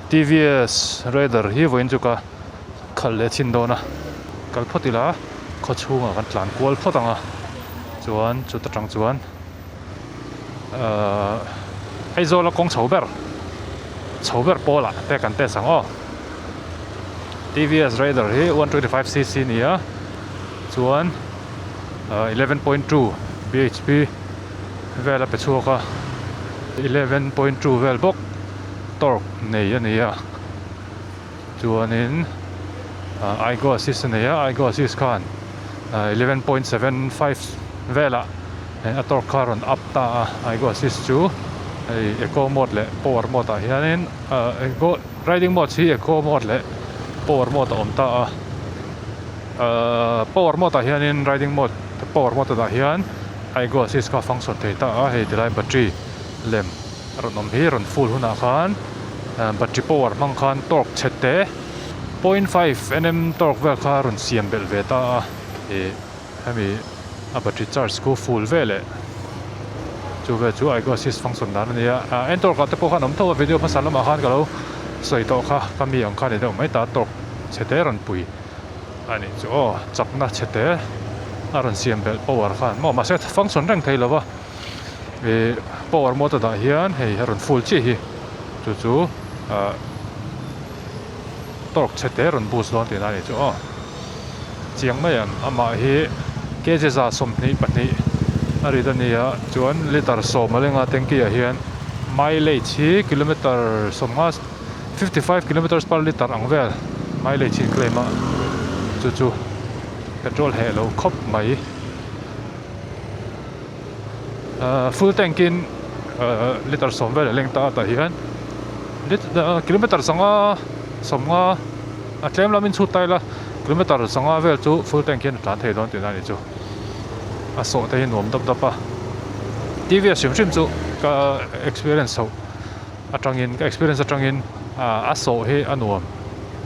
TVS Raider hi vawiin chu ka khalh leh chhin dawn a, kal phawt ila khaw chhungah kan tlan kual phawt ang a, chuan chuta tang chuan ahh Aizawl a kawng chho ber chho ber pawlah te kan test ang aw. TVS Raider hi 125 cc a ni a, chuan 11.2 bhp vel a pe chhuak a, 11.2 vel bawk torque nei a ni a, chuanin Aygo assist a nei a, Aygo assist khan 11.75 velah a torque kha a rawn up ta a, Aygo assist chu hei eco mode leh power mode ah hianin eco riding mode hi eco mode leh power mode a awm ta a, power mode ah hianin riding mode power mode a dah hian Aygo assist kha a function thei ta a, hei tilai battery lem a rawn awm hi rawn full hunah khan battery power hmang khan torque chhe te 0.5 nm torque vel kha a rawn siam belh ve ta a ih hemi a battery charge khu full veleh chu vel chu Aygo assist function dan a ni a ah en torque ah te pawh khan awm tho a video hmasa lamah khan ka lo sawi tawh kha ka mi ang kha a ni deuh mai ta torque chhe te rawn pui a nih chu aw chakna chhe te a rawn siam belh power khan maw mahse function reng thei lo va. Ih power motor dah hian hei a rawn full chiah hi chu chu ah torque chhe te rawn boost dawn tihna a nih chu aw chiang mai ang amah hi kg 122 a rit a ni a chuan litre 10 a lenga tanky ah hian mileage hi kilometer 50 55 kilometers per litre ang vel mileage hi an claim a chu chu petrol heh lo khawp mai. Full tank in litre 10 vel a leng ta a tah hian kilometer 5 50 a tlem lamin chhut ta ila kilometer 5 vel chu full tank hian a tlan thei dawn tihna a nih chu a sawh te hi nuam dap dap a tvs hrim hrim chu ka experience chhoh atangin ka experience atangin a sawh hi a nuam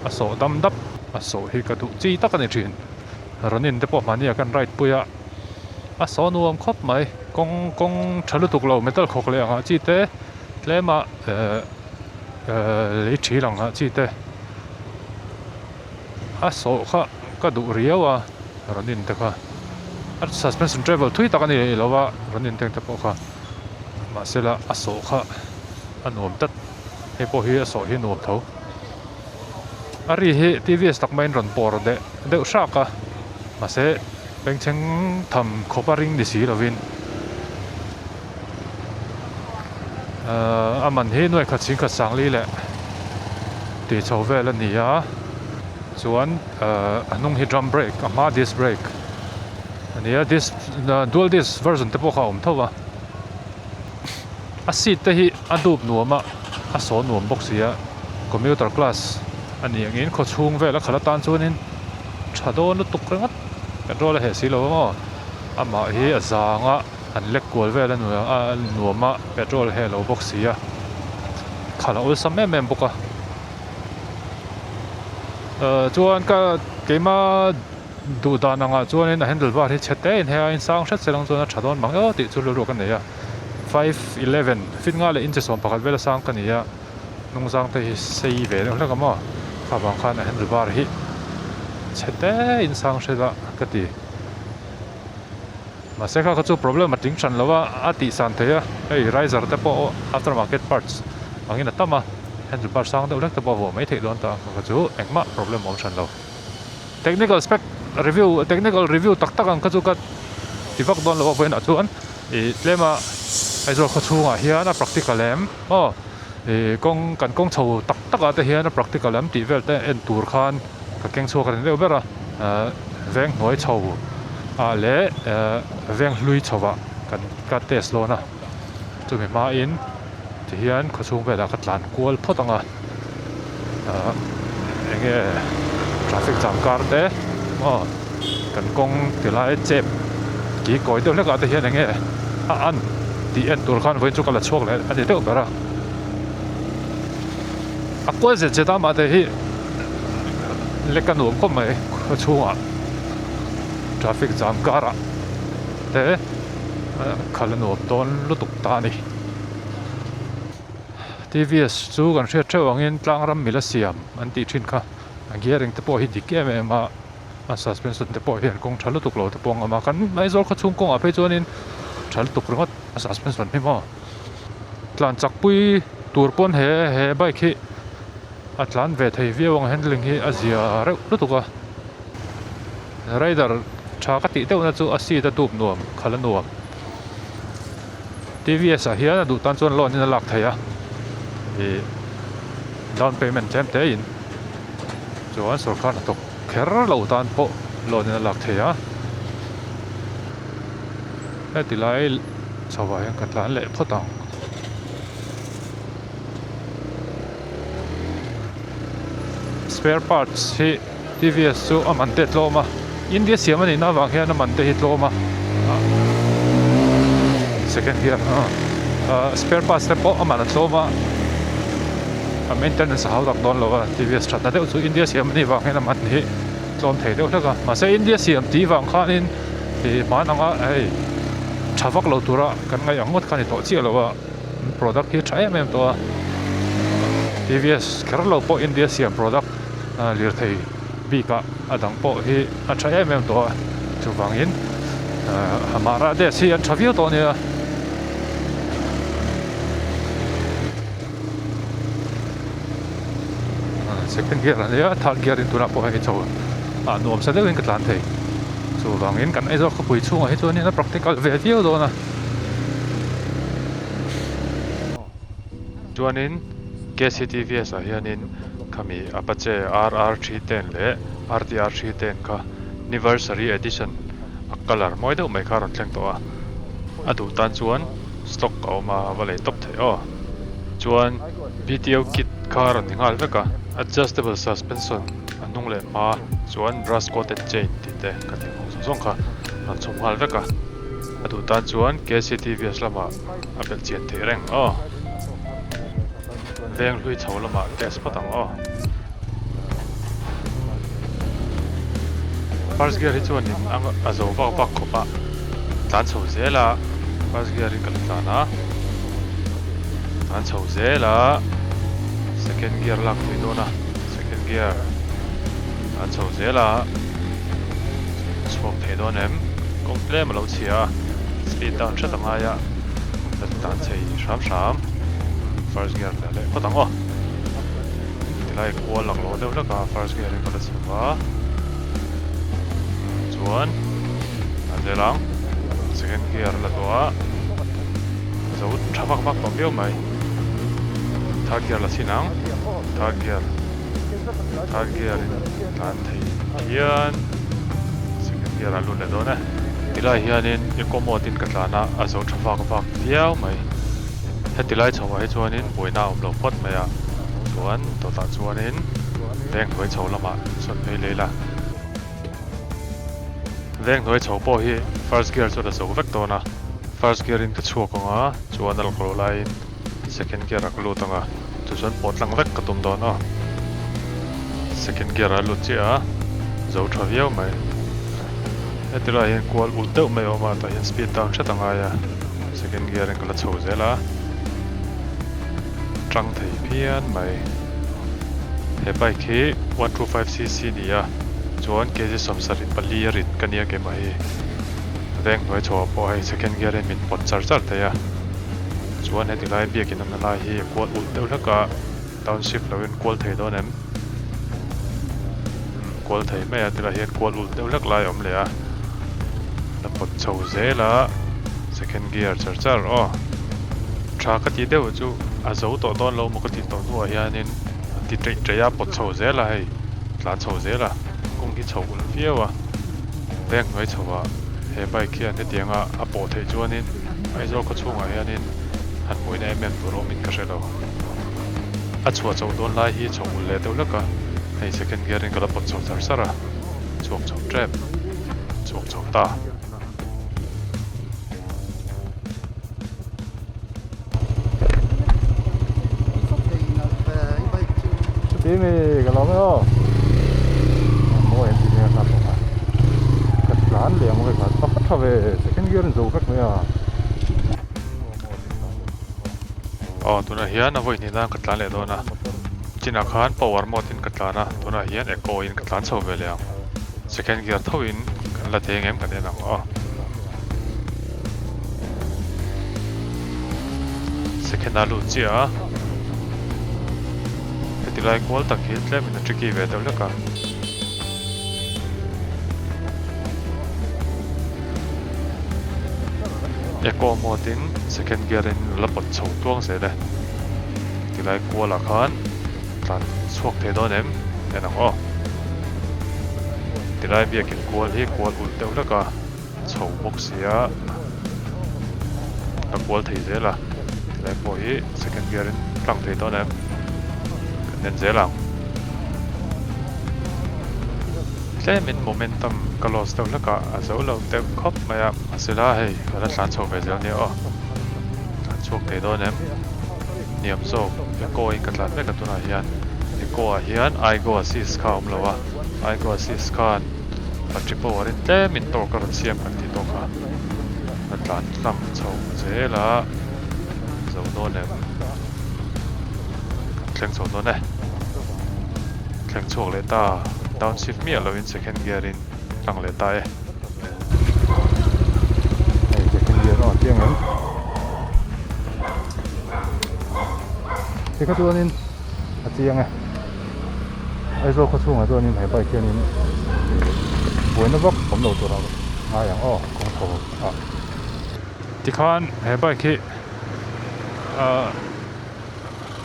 a sawh dam dap a sawh hi ka duh chi tak a ni thin Ronin te pawh mahni ah khan ride pui a a saw nuam khawp mai kawng kawng tha lutuk lo metal khawk leh ang ah chi te tlem ah ehh ehh lei thil ang ah chi te a sawh kha ka duh riau a Ronin te kha a suspension travel thui tak a ni lo a Ronin te pawh kha mahse la a sawh kha a nuam tlat hei pawh hi a sawh hi a nuam tho. A ri hi tvs tak maiin rawn pawr deh deuh hrak a mahse bengchheng tham khawp a ring ni si lovin ahh a man hi nuai khat chhing khat sangli leh tih chho vel a ni a chuan ahh a hnung hi drum brake a hma disc brake a ni a disc dual disc version te pawh kha a awm tho a a seat te hi a dup nuam a a saw nuam bawk si a commuter class a ni angin khaw chhung vel a khalh atan chuanin tha dawn lutuk ringawt petrol a heh si lo a maw amah hi a zang a an lek kual vel a a nuam a petrol a heh lo bawk si a khalh a awlsam em em bawk a ahh chuan ka keima duh dan angah chuanin a handle bar hi chhe te in hei a insang hret se lang chuan a tha dawn mang emaw tih chu rilru ka nei a 5'11 feet nga leh inch 11 vel a sang ka ni a hnung zang te hi sei ve deuh hlek a maw kha vang khan a handle bar hi chhe te in sang hret a ka ti mahse kha kha chu problem a tling hran lo a a tih san thei a hei riser te pawh after market parts angin a tam a handle bar sang deuh hlek te pawh a vuah mai theih dawn ta kha kha chu engmah problem a awm hran lo. Technical spec review technical review tak tak ang kha chu ka ti vak dawn lo a vawiinah chuan ih tlem a Aizawl khaw chhungah hian a practical em aw ih kawng kan kawng chho tak tak ah te hian a practical em tih vel te en tur khan ka keng chhuak a ni deuh ber a ah veng hnuai chho ah leh ah veng hlui chho ah kan ka test dawn a chumi hmain tihian khaw chhung velah ka tlan kual phawt ang a. Ahh enge traffic jam kar te aw kan kawng ti lai chep ki kawi deuh hlek ah te hian enge a an tih en tur khan vawiin chu ka la chhuak leh a ni deuh ber a a kual zet zet a mah te hi lek a nuam khawp mai khaw chhungah traffic jam karah te khalh a nuam dawn lutuk ta a ni. TVS chu kan hriat theuh angin tlang ram mila siam an tih thin kha a gearing te pawh hi dik em em a a suspension te pawh hian kawng tha lutuk lo te pawh a ngam a kan Aizawl khaw chhung kawngah phei chuanin tha lutuk ringawt a suspension hi maw tlan chak pui tur pawn he he bike hi a tlan ve thei viau ang handling hi a zia reuh lutuk a rider tha ka tih deuh na chu a seat a dup nuam khalh a nuam. TVS ah hian a duh tan chuan loan in a lak theih a ih down payment tlem te in chuan sorkar hnathawk kher lo tan pawh loan in a lak theih a heti lai chho ah hian ka tlan leh phawt ang. Spare parts hi. TVS chu a man te a tlawm a India siam a nihna avang hian a man te hi tlawm a second gear ah spare parts te pawh a man a tlawm a a maintenance a hau tak dawn lo a TVS thatna deuh chu India siam a nih vang hian a man hi tlawm thei deuh hlek a mahse India siam tih vang khanin ih hman anga hei tha vak lo tura kan ngaih ang ngawt kha a ni tawh chiah lo a product hi a tha em em tawh a TVS kher lo pawh India siam product. Lirthei bikah a dang pawh hi a tha em em tawh a chuvangin Hamara desk hi an tha viau tawh a nia. Second gear a nia third gear in tunah pawh hei chho a nuam sa deuhin ka tlan thei chuvangin kan Aizawl khawpui chhungah hi chuanin a practical ve viau dawn a. Chuanin KCTVS ah hianin khami Apache RR 310 leh RTR 310 kha Niversary Edition a colour mawi deuh mai kha a rawn thleng tawh a, a duh tan chuan stock a awm a, a va lei tawp theih aw. Chuan BTO kit kha a rawn ni nghal vek a, adjustable suspension a hnung leh hma chuan brass coated chain tih te ka tih ho zawng zawng kha a rawn chhawm nghal vek a. A duh tan chuan KCTVS lamah a belh chian theih reng aw. Veng hlui chho lamah test phawt ang aw. First gear hi chuanin a zo vak vak khawp a, tlan chho zel a, first gear in ka la tlan a, tlan chho zel a, second gear lak theih dawn a, second gear tlan chho zel a. Chhuak thei dawn em? Kawng tlem a lo chhia a, speed down hret a ngai a, ka tlan chei hram hram. First gear leh leh phawt ang aw. Tilai kual lak lo deuh hlek a, first gear in ka la chho va. Chuan a zel ang, second gear la tawh a, zo tha vak vak tawh viau mai. Third gear la chhin ang, third gear. Third gear in tlan thei hian second gear ah lut leh dawn e. Tilai hianin eco mode in ka tlan a, a zo tha vak vak viau mai. Heti lai chho ah hi chuanin buaina a awm lo phawt mai a, chuan dawtah chuanin veng hnuai chho lamah sawn phei leh ila. Veng hnuai chho pawh hi first gear chuan a zo vek dawn a, first gear in ka chhuak ang a, chuan a lak loh laiin. Second gear ah ka lut ang a, chu chuan pawt tlang vek ka tum dawn aw. Second gear ah a lut chiah a, zo tha viau mai. Heti lai hian kual ulh deuh mai a awm a, tah hian speed down hret a ngai a, second gear in ka la chho zel a, tang thei phian mai. He bike hi 125 cc ni a, chuan kg 74 a rit ka nia keimah hi. Veng hnuai chhoah pawh hei second gear in min pawt char char thei a. Chuan heti lai biakin awmna lai hi a kual ulh deuh hlek a, township lo in kual thei dawn em? Umm kual thei mai a tilai hian kual ulh deuh hlek lai a awm leh a, la pawt chho zel a, second gear char char aw. Tha ka tih deuh chu a zo tawh dawn lo maw ka tih tawh hnuah hianin a ti ṭeih ṭeih a, pawt chho zel a hei, tlan chho zel a, kawng hi chho ulh viau a, veng hnuai chho ah he bike hian hetianga a pawh theih chuanin Aizawl khaw chhungah hianin han hmuihna em em tur awmin ka hre lo. A chhuah chhoh dawn lai hi chho ulh leh deuh hlek a, hei second gear in ka la pawt chho char char a, chhuak chho tep, chhuak chho ta. Chuti mi ka lawm e aw. Mawi an ti mai a hlak bawk a. Ka tlan leh ang vek a, a va tha ve second gear in zo vek mai a. Aw tunah hian a vawi hnih nan ka tlan leh dawn a, chinah khan power mode in ka tlan a, tunah hian eco in ka tlan chho ve leh ang. Second gear tho in kan la thei ang em kan en ang aw. Second a lut chiah a, heti lai kual tak hi tlem in a tricky ve deuh hlek a. Eco mode in second gear in la pawt chho tuang zel e. Tilai kual ah khan tlan chhuak thei dawn em en ang aw. Tilai biakin kual hi kual ulh deuh hlek a chho bawk sia a kual thei zel a. Tilai pawh hi second gear in tlang thei dawn em kan en zel ang. Tlemin momentum ka loss deuh hlek a, a zo lo deuh khawp mai a, mahse la hei ka la tlan chho ve zel nia aw. Tlan chhuak thei dawn em? Hniam zawk eco in ka tlan mek a tunah hian eco ah hian igo assist kha a awm lo a, igo assist khan battery power in tlemin torque a rawn siam kan tih tawh kha a tlan tlang chho zel a, zo dawn em? Kan thleng chho dawn e. Thleng chhuak leh ta, down shift miah loin second gear in tlang leh ta e. Hei second gear aw chiang em. Tikha chuanin a chiang e. Aizawl khaw chhungah chuanin he bike hianin buaina vak awm lo turah ngai ang aw kawng chho ah. Tikhan he bike hi ahh.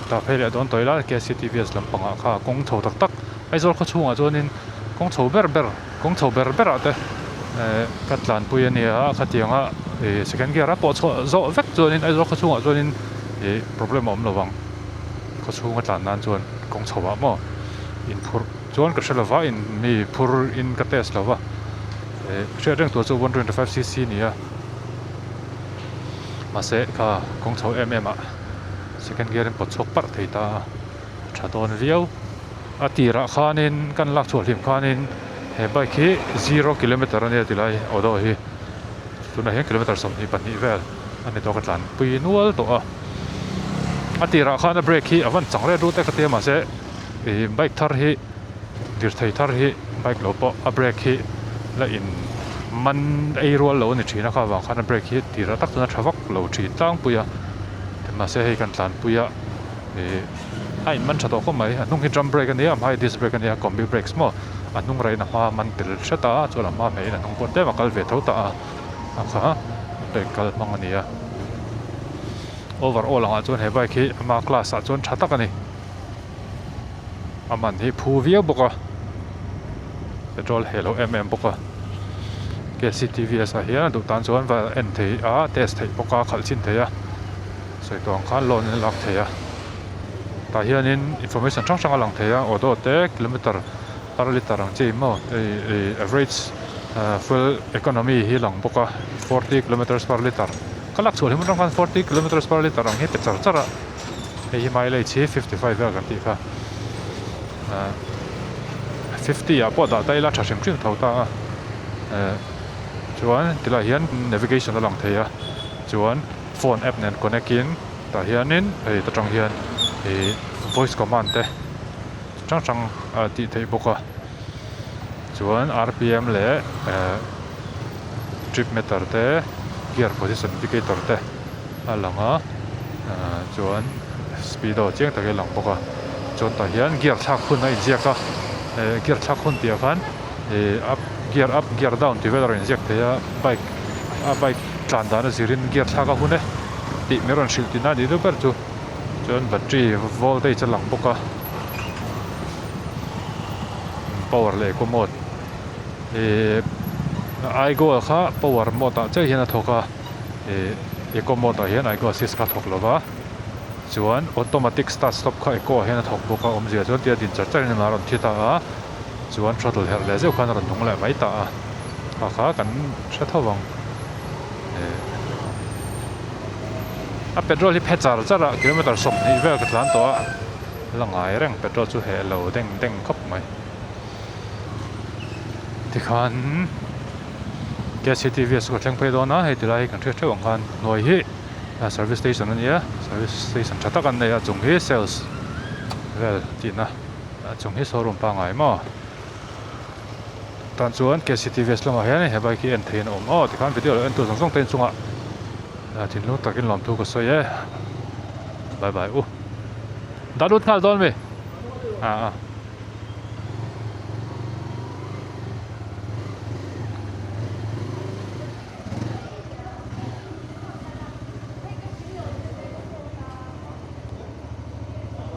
Tah phei leh dawn tawh ila KCTVS lampangah kha kawng chho tak tak Aizawl khaw chhungah chuanin kawng chho ber ber kawng chho ber berah te ehh ka tlanpui a nia khatianga ih second gear a pawh chhuah zawh vek chuanin Aizawl khaw chhungah chuanin ih problem a awm lo vang khaw chhunga tlan nan chuan kawng chho ah maw inphurh chuan ka hre lo va in mi phur in ka test lo va ehh hriat reng tur chu 125 cc a ni a mahse kha kawng chho em em ah. Second gear in pawt chhuak parh thei ta a, a tha dawn viau. A tirah khanin kan lak chhuah hlim khanin he bike hi zero kilometer a nia ti lai auto hi tunah hian kilometer 22 vel a ni tawh ka tlan pui nual tawh a. A tirah khan a brake hi a van chang ret rut e ka tia mahse ih bike thar hi lirthei thar hi bike lo pawh a brake hi la in man ei rual lo a ni thin a kha vang khan a brake hi tirah tak chuan a tha vak lo thin tlangpui a. Mahse hei kan tlanpui a ih a in man tha tawh khawp mai a hnung hi drum brake a nia a hma hi disc brake a nia combi brakes maw a hnung rain a hma man tel hret a chuan a hma hmeiin a hnung pawh tlem a kal ve tho ta a a kha brake kal hmang a ni a overall angah chuan he bike hi ama class ah chuan tha tak a ni a man hi phu viau bawk a petrol heh loh em em bawk a K_C_T_V_S ah hian a duh tan chuan va en thei a test theih bawk a khalh chhin thei a sawi tawh ang khan loan in a lak thei a tah hianin information hrang hrang a lang thei a auto te kilometer per litre ang chi maw hei ih average fuel economy hi a lang bawk a forty kilometers per litre ka lak chhuah hlim atang khan forty kilometers per litre ang hi pe char char a. Hei hi mileage hi 55 vel kan tih kha ahh 50 ah pawh dah ta ila tha hrim hrim tho ta a eh chuan tilai hian navigation a lang thei a chuan phone app nen connect in tah hianin hei ta tang hian ih voice command te hrang hrang a tih theih bawk a chuan rpm leh eh trip meter te gear position indicator te. a lang a ahh chuan speedo chiang takin a lang bawk a chuan tah hian gear thlak hun a inziak a eh gear thlak hun tih ah khan ih up gear up gear down tih vel a rawn inziak thei a bike a bike tlan dan a zirin gear thlak a hun e tih min rawn hrilh tihna a nih deuh ber chu chuan battery voltage a lang bawk a power leh eco mode ih aigo kha power mode ah chiah hian a thawk a. Ih eco mode ah hian aigo assist kha a thawk lo va chuan automatic start stop kha eco ah hian a thawk bawk a awmzia chuan tia din char char in a rawn thi ta a chuan throttle herh leh zeuh khan a rawn nung leh mai ta a kha kha kan hre tho vang ih a petrol hi phe char char a kilometer 20 vel ka tlan tawh a la ngai reng petrol chu heh lo deng deng khawp mai tikhan. KCTVS ka thleng phei dawn a hei tilai hi kan hriat theuh ang khan hnuai hi Service station a nia service station tha tak an nei a chung hi sales vel tihna a chung hi showroom pangngai maw tan chuan K_C_T_V_S lamah hian he bike hi en theihin a awm aw tikhan video lo en tur zawng zawng te inchungah thinlung takin lawmthu ka sawi e bye bye u dah lut nghal dawn mi ah ah.